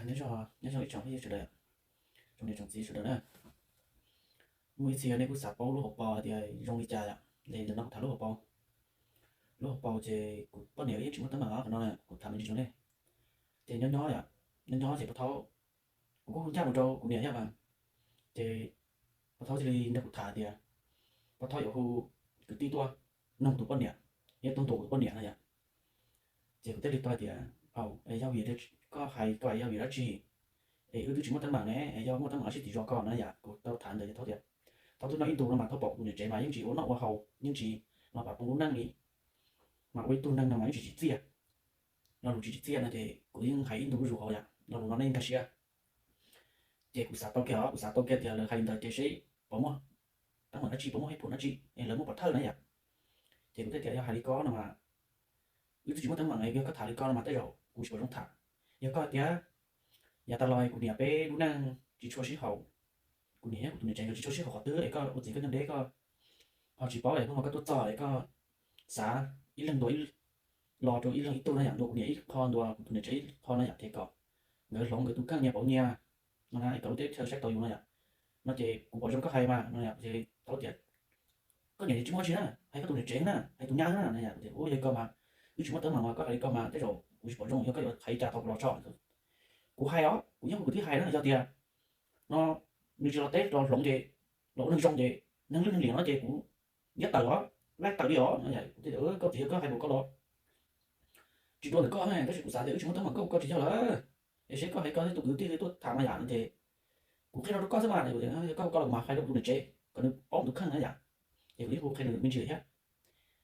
Nyob zoo, nyob zoo ib tsoom phooj ywg sawv daws, tsoom niam tsoom txiv sawv daws na. Muaj ib txhia nej kuj xav paub lub hauv paus tias zoo li cas yom, ces ntawm no kuv tham lub hauv paus. Lub hauv paus ces kuv poj niam yeej tsis muaj teeb meem os, qhov no kuv tham me ntsis rau nej. Ces nyob nyob yom, nyob nyob ces puag thaub kuv kuj hu ncaj mus rau kuv niam thiab mas, ces puag thaub thiaj li nrog kuv tham tias puag thaub yuav hu kwv tij tuaj nug tus poj niam, thiab tuaj ntuas kuv tus poj niam no yom. Ces kuv thiaj li tau hais tias, au, es yog vim, koj hais ko yog vim dab tsi? Es wb twb tsis muaj teeb meem ne, es yog muaj teeb meem dab tsi tim zos ko no yom. Kuv tau tham ntawd ces thaub tias, thaub twb nyob ib ntus no mas thaub pom kuv niam tsev mas yeej tsis ua noj ua haus, yeej tsis los pab poob lub neej li, mas ua ib tug neeg no mas yeej tsis tsim txiaj. Lo lus tsis tsim txiaj no ces kuv yeej hais ib ntus zuj zus hauv yom, lo lus no nej nkag siab. Ces kuv xav tau kiag os, kuv xav tau kiag tias lawv hais li ntawd ces seb puas muaj teeb meem dab tsi, puas muaj hej phuam dab tsi, es lawv muaj pov thawj na yom. Ces kuv thiaj tias yog hais li ko no mas wb twb tsis muaj teeb meem, yog koj tham li ko no mas tej zaum kuv tsis pom zoo tham. Yog koj tias yav tas los kuv niam peb lub neej tsis tshua sib haum, kuv niam thiab kuv tus niam tsev nkawd tsis tshua sib haum qhov twg es koj ua txiv koj nyob deb koj ho tsis paub es hnub no koj tuaj txog es koj xav ib leeg ntuas ib, los rau ib leeg ib tug na yom, ntuas kuv niam ib qho ntuas kuv tus niam tsev ib qho na yom, ces kom nkawd hloov nkawd tus kheej nyias pauv nyias no na, kom lub teb chaws saib taus yus no yom. No ces kuv pom zoo koj hais mas no yom. Ces thaub tias koj niam tsis muaj tsi na, hais koj tus niam tsev na, hais tus nyab na no yom. Kuv tias ua yog li ko mas wb tsis muaj teeb meem mas koj hais li ko mas tej zaum kuv tsis pom zoo, yog koj yuav hais li cas thov kuv los tso. Kuv hais os, kuv yeej hu kwv tij hais na, yog tias no nws tsis los teb los hloov ces los ua neeg zoo ces neeg lwj neeg liam no ces kuv ntiab tawm os, laij tawm li os no. Kuv thiaj tias koj txiv, yog koj hais npaum ko los tsis dua ntawm koj, tab sis kuv xav tias wb tsis muaj teeb meem, koj hu koj tsis yog lawm, es seb koj hais koj thiab tus kwv tij tuaj tham mas yam no ces kuv qhia rau koj xwb mas. Yog koj hu koj los kuv mam hais rau kuv tus niam tsev kom nws paub nws tus kheej na yom. Ces kuv yeej hu qhia nws me ntsis lawm thiab.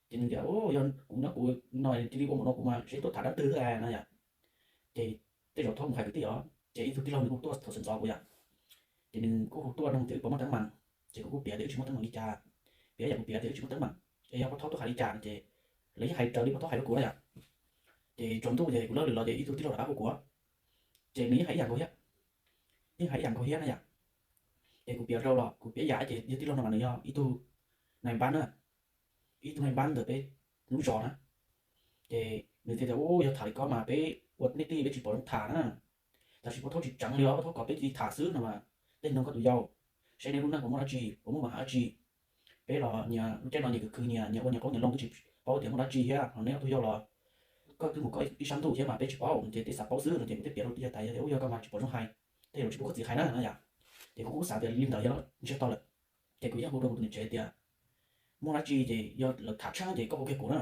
Ces nws tias yog kuv nyob kuv no cia li ua npaum no kuv mas seb tuaj tham dab twg no yom. Ces tej zaum thaub mus hais kwv tij os, ces ib tug tij laug nws kuj tuaj thaum sawv ntxov kuv yom. Ces nws kuj hu tuaj nug tias wb puas muaj teeb meem, ces kuv kuj piav tias wb tsis muaj teeb meem li cas, piav yam kuv piav tias wb tsis muaj teeb meem, es yog puag thaub tuaj hais li cas no ces lawv yeej hais raws li puag thaub hais rau kuv na yom. Ces tsaus ntuj ces kuv lawb lwm los ces ib tug tij laug rov qab hu kuv, ces nws yeej hais ib yam nkaus thiab, yeej hais ib yam nkaus thiab na yom. Ces kuv piav rau los kuv piav yam ces yog tij laug no mas nws yog ib tug nai npab na, ib tug nai npab ntawm peb lub zos na. Ces nws thiaj tias u, yog tham li ko mas peb ua nej tij peb tsis pom zoo tham na. Tab sis puag thaub tsis tseev li os, puag thaub kom peb cia li tham xwb no mas, tej no koj tus yau, seb neb lub neej puas muaj dab tsi, puas muaj ma ha dab tsi. Peb los nyias lub caij no nyias khwv khwv nyias, nyias ua nyias qoob nyias loo twb tsis paub tias muaj dab tsi thiab, ho neb ob tug yau los koj twb mus koj ib sab ntuj thiab mas peb tsis paub, ces peb xav paub xwb no. Ces kuv thiaj piav rau yawg tas, yawg tias u, yog koj mas tsis pom zoo hais, tej zaum tsis pub koj txiv hais na no yom. Ces kuv kuj xav tias li ntawd yog ntsiag to lawm, ces kuv yeej hu rau kuv tus niam tsev tias muaj dab tsi ces yog lawv tham tshaj ces koj hu kiag kuv na,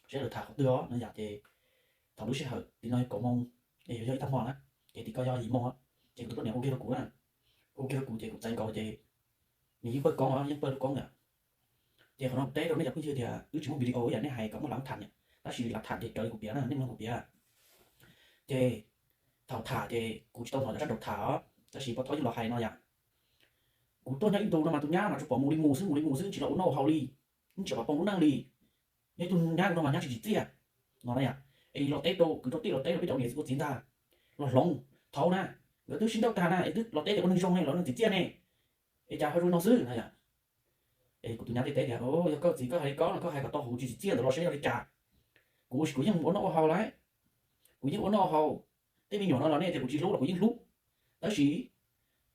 seb lawv tham qhov twg os no yom. Ces thaum lub sij hawm tim no yog kaum moo, es yog ib tag hmo na, ces tim ko yog yim moo, ces kuv tus poj niam hu kiag rau kuv na, hu kiag rau kuv ces kuv txais nkaus ces nws yeej pawg koob, yeej pawg lub koob yom. Ces qhov no kuv teb rau nej cov phooj ywg tias wb tsis muaj video ib yam nej hais kom muaj lav tham yom, tab sis lav tham ces raws li kuv piav na, nej mloog kuv piav. Ces thaum tham ces kuv tsis tau hnov cov sab nraud tham os, tab sis puag thaub yeej los hais no yom. Kuv tuaj nyob ib ntus no mas tus nyab mas tsuas pom mus li mus xwb, mus li mus xwb, tsis los ua noj ua haus li, yeej tsis pom poob lub neej li. Nyob ib tug nyab no mas nyab tsis tsim txiaj no na yom. Es los teb rau kwv rau tij, los teb rau peb cov niam txiv ua txiv ntag, los hloov thaum na, nkawd twb sib nrauj tag na, es twb los teb tias ua neeg zoo ne, los neeg tsim txiaj ne, es cas ho zoo no xwb no yom. Es kuv tus nyab thiaj teb tias yog koj txiv koj hais li ko no, koj hais kom tau hauv tsis tsim txiaj ntawd los seb yog li cas. Kuv, kuv yeej ua noj ua haus lawm, kuv yeej ua noj ua haus, tej me nyuam no los nej tias kuv tsis hlub los kuv yeej hlub, tab sis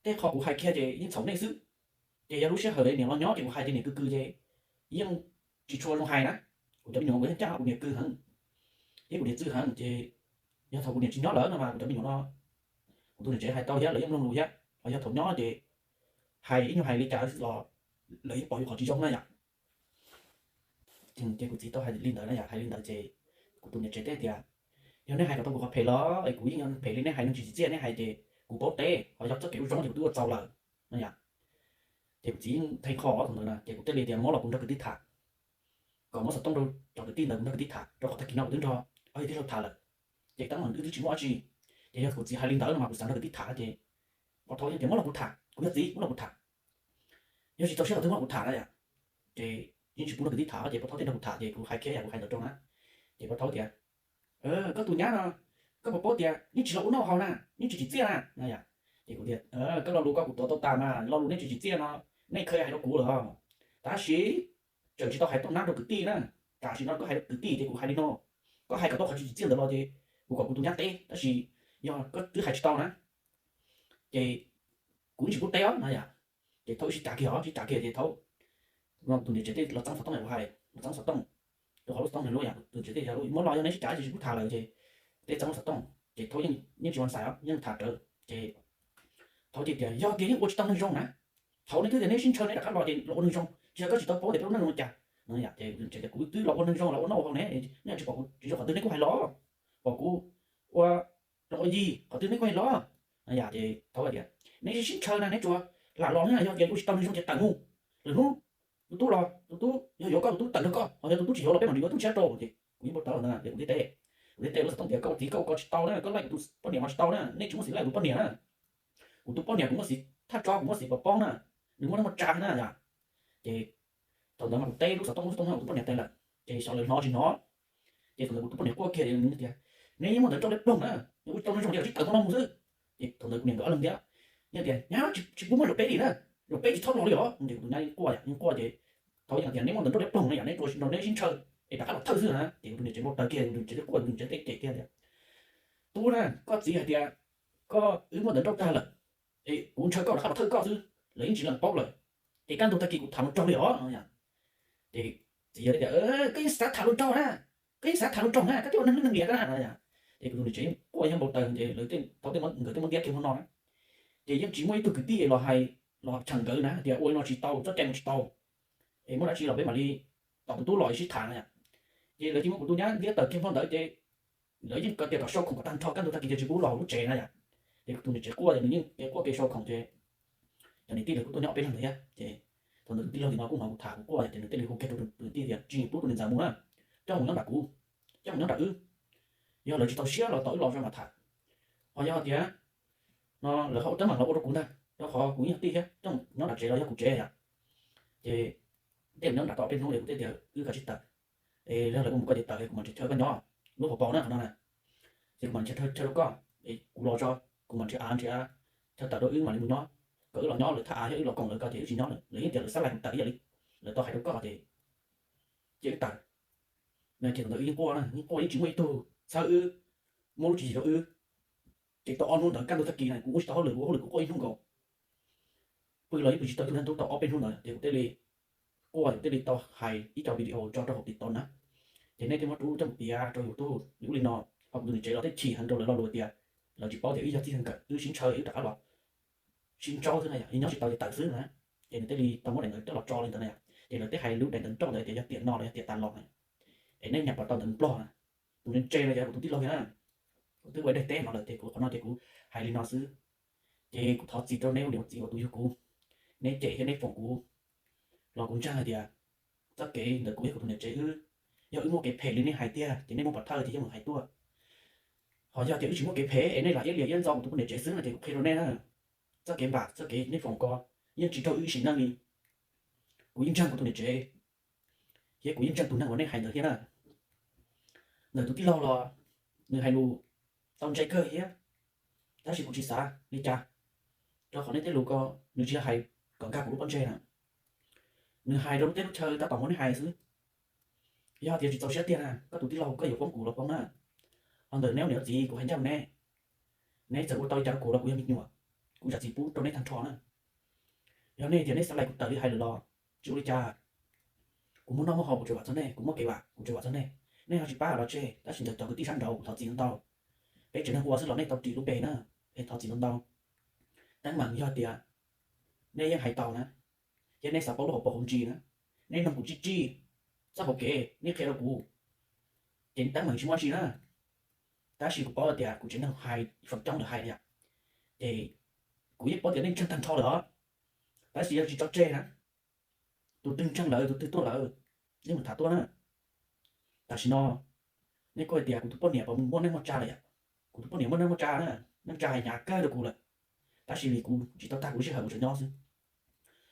tej qho kuv hais kiag ces yeej txhaum nej xwb. Ces yog lub sij hawm niam los nyob ces kuv hais tias niam kws kws ces yeej tsis tshua zoo hais na. Kuv cov me nyuam kuv yeej caj kuv niam kws heev thiab kuv niam txwj heev, ces yog thaum kuv niam tsis nyob lawm no mas kuv cov me nyuam no, kuv tus niam tsev hais tau thiab lawv yeej mloog lus thiab, ho yog thaum nyob ces hais ib nyuag hais li cas los lawv yeej pom yus qhov tsis zoo na yom. Ces kuv txiv tau hais li ntawd na yom, hais li ntawd ces kuv tus niam tsev teb tias yog nej hais kom tau kuv qhov phem los es kuv yeej yuav phem li nej hais, neeg tsis tsim txiaj nej hais ces kuv paub teb, ho yog txoj kev ua zoo ces kuv twb ua txaus lawm no yom. Ces kuv txiv yeej theej kho thaum ntawd na, ces kuv thiaj li tias muab los kuv nrog kwv tij tham, kom muab xov tooj rau cov kwv tij ntawd kuv nrog kwv tij tham, rau qhov tag kis no kuv twb nrog ob tug tij laug tham lawm, ces teeb meem wb twb tsis muaj dab tsi. Ces yog kuv txiv hais li ntawd no mas kuv xav nrog kwv tij tham ces puag thaub yeej tias muab los kuv tham, kuv yog txiv muab los kuv tham, yog tsis txaus siab qhov twg muab los kuv tham na yom. Ces yeej tsis pub nrog kwv tij tham ces puag thaub thiaj nrog kuv tham ces kuv hais kiag yam kuv hais ntawd rau na. Ces puag thaub tias koj tus nyab no, koj puas paub tias yeej tsis los ua noj haus na, yeej tsis tsim txiaj na no yom. Ces kuv tias koj lo lus ko kuv tuav tau tas mas, lo lus nej tsis tsim txiaj no nej kha hais rau kuv lawm, tab sis tseem tsis tau hais tau nab rau kwv tij na. Tam sim no koj hais rau kwv tij ces kuv hais li no, koj hais kom tau qhov tsis tsim txiaj ntawd los ces kuv kom kuv tus nyab teb, tab sis yog koj twb hais tsis tau na, ces kuv tsis pub teb os no yom. Ces thaum wb sib cav kiag os, sib cav kiag ces thaum no tus niam tsev thiaj los txeeb xov tooj, hais los txeeb xov tooj, rau qhov lub xov tooj nws lub yom, tus niam tsev thiaj muab los, yog neb sib cav ces tsis pub tham lawm ces thiaj txeeb lub xov tooj. Ces thaum yeej tsis ua xais os, yeej tham rawv ces thaum ces tias yog tias yeej ua tsis tau neeg zoo na, thaum nej twb tias neb sib ntshaw neb rov qab los ces los ua neeg zoo, tsis yog koj tsis tau paub tias peb ua neeg zoo cas no yom. Ces kuv twb los ua neeg zoo los ua noj ua haus ne, nej tsis pom kuv tsis zoo qhov twg, nej kuj hais los pom kuv ua rau ua yig qhov twg nej kuj hais los no yom. Ces thaum hais tias neb sib ntshaw na neb tsuas lam los na, yog tias ua tsis tau neeg zoo ces tawm mus, lwm hnub tus tub los tus tub yog yuav koj tus tub tawm nrog koj, ho yog tus tub tsis yuav los peb mam li yuav tub tshiab rau. Ces kuv yeej npau taws na, ces kuv thiaj teb, kuv thiaj teb lub xov tooj tias koj ua txiv koj ua ko tsis tau na, koj laij kuv tus poj niam mas tsis tau na, nej tsis muaj xiv laij kuv poj niam na. Kuv tus poj niam kuv muaj xiv thaj tso, kuv muaj xiv pov pob na, nws muaj neej muaj tsa na yom. Ces thaum ntawd mas kuv teb lub xov tooj, lub xov tooj no kuv tus poj niam tes lawm, ces xyov lawv hnov tsis hnov. Ces thaum ntawd kuv tus poj niam quaj kiag nws tias neb yeej muaj ntawv nrauj liab ploog na, nws ua tsis tau neeg zoo ces sib tawm hmo no mus xwb. Ces thaum ntawd kuv niam nkawd ob leeg thiab yeej tias nyab tsis pub muab zaum peb li na, zaum peb tsis txhob los li os no. Ces kuv tus nyab yeej quaj, yeej quaj ces thaum yeej tias neb muaj ntawv nrauj liab ploog na yom, neb rau nrog neb sib ntshaw es rov qab los thawj xwb na. Ces kuv tus niam tsev npau taws kiag, kuv tus niam tsev thiaj quaj, kuv tus niam tsev teb cem kiag tias tub na, koj txiv hais tias koj, wb muaj ntawv nrauj tag lawm es kuv ntshaw koj rov qab los thawj koj xwb, lawv yeej tsis lees paub lawm. Ces kaj ntug tag kis kuv tham hluas nraug li os no yom. Ces txiv yawg tias koj yeej xav tham hluas nraug na, koj yeej xav tham hluas nraug na, koj twb ua neeg lwj neeg liam na no yom. Ces kuv tus niam tsev yeej quaj yeej npau taws ces lawv thaum tej nkawd twb muab ntiab kiag hmo no na. Ces yeej tsis muaj ib tug kwv tij los hais los cheem nkawd na tias ua li no tsis tau, txoj cai no tsis tau, es muaj dab tsi los peb mam li tos tus tub los sib tham no yom. Ces lawv cia muab kuv tus nyab ntiab tawm kiag hmo ntawd ces lawv yeej tias kom sau khoom kom tag nrho, kaj ntug tag kis ces tsis pub los lub tsev na yom. Ces kuv tus niam tsev quaj ces nws yeej quaj kev sau khoom ces cov niam tij lawv kuj tuaj nyob ob peb leeg ntawd thiab. Ces thaum ntawd tus tij laug tim no kuj hnov kuv tham kuv quaj ces nws thiaj li hu kiag rau tus niam tij tias tsis pub tus niam ntxawm mus na, coj mus nyob nram kuv, coj mus nyob nram wb, yog lawv tsis txaus siab los tos wb los zoo mam tham. Ho yog tias no lawv ho ua teeb meem los ua rau kuv ntag, rau qhov kuv ib yog tij thiab, coj mus nyob nram tsev los yog kuv tsev yom. Ces tej mus nyob nram tau ob peb hnub es kuv thiaj tias wb kav tsij tawm, es yog lawv kuj mus koj ces tawm es kuv mam nrhiav chaw koj nyob lub hauv paus na qhov no na. Ces kuv mam nrhiav chaw rau koj es kuv los tso, kuv mam nrhiav av nrhiav chaw tawm rau wb mam li mus nyob, kom wb los nyob lawv thaj av, yog wb los koom lawv ko ces wb tsis nyob lawm, lawv yeej tias lawv xab lais kuv tawm ib yam li lawv tau hais rau koj ces, ces wb tawm. Ces thaum ntawd wb yeej quaj na, yeej quaj yeej tsis muaj ib tug txhawb wb, muab lub tswv yim rau wb. Ces tau ob hnub ntawd kaj ntug tag kis na kuv ua tsis tau hauj lwm, kuv ua hauj lwm kuv quaj ib hnub nkaus, pw los yeej pw tsis tau ib tug hnub, tau ob peb hnub ntawd ces kuv thiaj li quaj, kuv thiaj li tau hais ib co video tso rau hauv TikTok na. Ces nej thiaj muab rub coj mus piav rau YouTube li ub li no, ho kuv tus niam tsev los thiaj chim heev rau lawv lo lus tias lawv tsis paub tias wb yog txij nkawm, wb sib ntshaw wb rov qab los sib ntsaub xwb na yom, nyob tsis tau ces tawm xwb na. Ces nws thiaj li tau muab daim ntawv coj los tso li ntawd na yom. Ces lawv thiaj hais lub daim ntawv nrauj ntawd tias yog tiam no los yog tiam tas los na, es nej nyiam puas tau ntawv nplog na. Tus neeg ntse no yog kuv tus tij laug thiab na, kuv twb ua dej teb no lawm ces kuv qhov no ces kuv hais li no xwb. Ces kuv thov txim rau neb ua niam ua txiv uas tus yug kuv, neb cem thiab neb foom kuv, los kuv ntseeg hais tias txoj kev ntawm kuv yog kuv tus niam tsev wb, yog wb muaj kev phem li nej hais tiag ces nej muab pov thawj ces yeej mus hais tuaj. Ho yog tias wb tsis muaj kev phem es nej lam iab liam iab ntxo kuv tus poj niam tsev xwb no ces kuv qhia rau nej na, txoj kev npam txoj kev nej foom ko yeej tsis raug wb ib sim neej li. Kuv yeej ntseeg kuv tus niam tsev, thiab kuv yeej ntseeg tus neeg uas nej hais ntawd thiab na. Ntawm tus tij laug los nws hais lus tau ntse kawg thiab, tab sis kuv tsis xav li cas, rau qhov nej tej lus ko nws tsis yog hais kom nkag kuv lub pob ntseg na, nws hais rau lub teb lub chaw tab tom muab nej hais xwb. Yog tias tsis txaus siab tiag na koj tus tij laug koj yuav foob kuv los foob na, ho ntawm neb ua niam ua txiv kuv hais ncaj rau neb, neb txawm ua tau li cas rau kuv los kuv yog me nyuam, kuv zam txim pub rau neb tag nrho na. Yog nej tias nej xav laim kuv tawm li hais lawm los tsis ua li cas, kuv muaj noj muaj haus kuv tseem vam txog nej, kuv muaj kev vam kuv tseem vam txog nej. Nej ho tsis pab los tseg, tab sis ntawm cov kwv tij sab nraud kuv thov txim ntau ntau. Peb tsev neeg ua xwb los nej tau ris lub npe na, es thov txim ntau ntau. Teeb meem yog tias nej yeej hais tau na, thiab nej xav paub lub hauv paus hauv ntsis na, nej noog kuv tsib tsib txoj hauv kev nej qhia rau kuv, ces teeb meem tsis muaj dab tsi na. Tab sis kuv paub tias kuv tsev neeg hais feem coob lawv hais yom, ces kuv yeej paub tias nej ntseeg tag nrho lawm os, tab sis yog tsis tso tseg na, tus twg ntseeg lawm tus twg tuaj lawm, nej mus tham tuaj na. Tam sim no nej kuj hais tias kuv tus poj niam puas muaj neej muaj tsa lawm yom, kuv tus poj niam muaj neej muaj tsa na, neej tsa hais hnyav kawg rau kuv lawm, tab sis vim kuv tsis tau tag kuv lub sij hawm kuv tseem nyob xwb.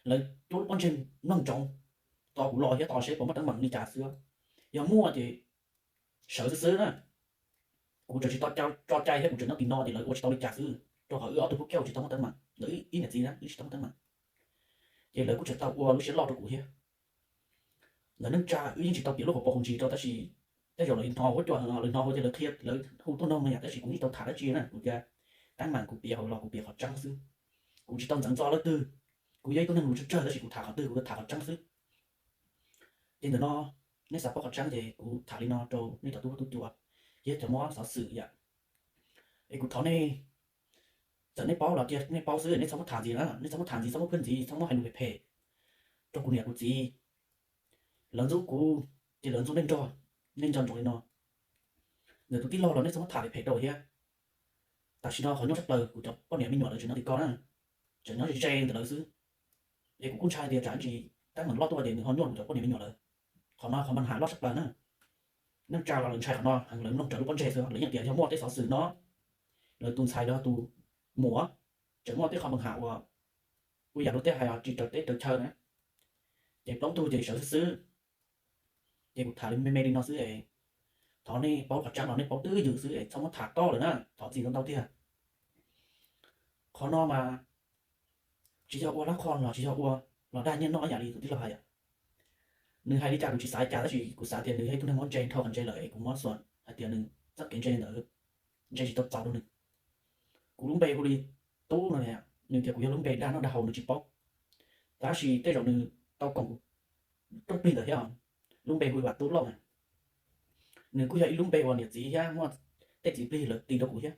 Lawv cuab lub pob ntseg mloog ntsoov tos kuv los thiab tos seb puas muaj teeb meem li cas xwb. Yog muaj ces sawv xwb xwb na. Kuv tseem tsis tau tso cai thiab kuv tseem nyob tim no ces lawv ua tsis tau li cas xwb, rau qhov wb ob tug pub kiag ua tsis tau muaj teeb meem, lawv ib niam txiv na wb tsis tau muaj teeb meem. Ces lawv kuj tseem tau ua lub siab loj rau kuv thiab. Lawv neej tsa wb yeej tsis tau piav lub hauv paus hauv ntsis rau tab sis tej zaum lawv hnov huab cua, lawv hnov huab cua lawv qhia lawv hu tuaj nrog no yom, tab sis kuv yeej tsis tau tham dab tsi na, kuv tias teeb meem kuv piav hauv los kuv piav qhov tseeb xwb. Kuv tsis tau ntxeev txoj leej twg, kuv yog ib tug neeg lus tsawg tsawg tab sis kuv tham qhov twg kuv tham qhov tseeb xwb. Ces ntawm no nej xav paub qhov tseeb ces kuv tham li no rau nej cov tub huab tub cua thiab cov muab xov xwm yom. Es kuv thov nej, txawm nej paub los cia nej paub xwb, nej txhob muab tham ntxiv na, nej txhob muab tham ntxiv, txhob muab phwj ntxiv, txhob muab hais lus phem phem rau kuv niam kuv txiv. Lawv ntxub kuv ces lawv ntxub nej nrog, nej nco ntsoov li no. Ntawm tus tij laug los nej txhob muab tham phem phem rau thiab. Tam sim no qhov nyuaj tshaj plaws kuv cov poj niam me nyuam lawv tseem nyob tim ko na, tseem nyob ze ze ntawm lawv xwb. Es kuv kuj ntshai tias tsam ntsis teeb meem loj tuaj ces nws ho nyuaj kuv cov poj niam me nyuam lawv. Qhov no qhov npau suav loj tshaj plaws na. Neej tsa los lawv ntshai qhov no heev, lawv mloog raws lub pob ntseg xwb, lawv yeej tias yog muaj tej xov xwm no, lawv tus ntxhais los tus muam tseem muaj tej qho npau suav uas kuj yam li tej hais tsis raws teb raws chaw na, ces plaub ntug ces sawv xwb xwb. Ces kuv tham li me me li no xwb es thov nej paub qhov tseeb los nej paub twj ywm xwb es txhob muab tham toj lawm na, thov txim ntau ntau tiag. Qhov no mas tsis yog ua lab qho los tsis yog ua los dag nyiaj noj ib yam li tus tij laug hais. Nws hais li cas kuv tsis xav li cas tab sis kuv xav tias nws yog ib tug neeg muab ntse nrho qhov ntse lawm es kuv muab xuas hais tias nws txoj kev ntse ntawd ntse tsis tau txaus rau nws. Kuv lub npe hu li Tub no, nws tias kuv yog lub npe dag noj dag haus nws tsis paub, tab sis tej zaum nws tau koom kuv rooj plig ntawd thiab. Lub npe hu li Vam Tub Lauj na. Nws kuj yog ib lub npe uas niam txiv thiab muaj tej txiv plig lawv tis rau kuv thiab.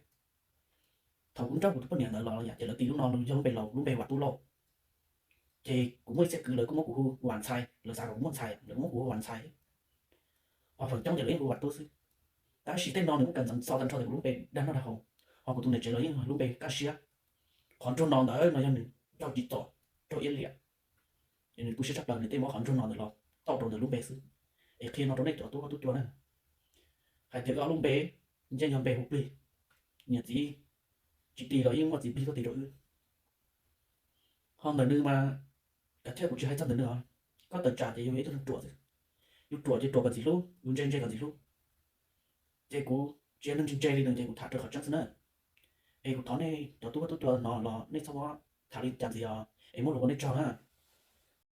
Thaum kuv nrauj kuv tus poj niam ntawd los yom ces lawv tis lub no yog lub npe laus, lub npe Vam Tub Lauj. Ces kuv muaj ib txhia kwv lawv kuj muab kuv hu Vam Ntxhais, lawv xav kom kuv muaj ntxhais, lawv kuj muab kuv hu Vam Ntxhais. Ho feem coob ces lawv yeej hu Vam Tub xwb. Tab sis tej no nws muaj kam ntxeev txog tag nrho tias kuv lub npe dag noj dag haus, ho kuv tus niam tsev los yeej lub npe Kaj Siab. Qhov nruag no ntawd no yog nws raug tsim txom, raug iab liam, ces nws tu siab tshaj plaws nws thiaj muab qhov nruag no ntawd los tauj rau ntawm lub npe xwb. Es qhia no rau nej cov tub huab tub cua na, hais tias wb ob lub npe yeej yog npe hu plig, niam txiv tsis tis los yeej muaj txiv plig tuaj tis rau wb. Ho ntawm nws mas, kav tsij kuv tsis hais txog ntawm nws os, koj tawm tsam ces yus yog ib tug neeg ruam xwb. Yus ruam ces ruam kom ntxim hlub, yus ntse ntse kom ntxim hlub. Ces kuv tsis yog neeg ntse ntse li nws ces kuv tham raws qhov tseeb xwb na. Es kuv thov nej cov tub huab tub cua no los nej txhob muab tham li cas ntxiv os es muab lus ua nej tsaug na.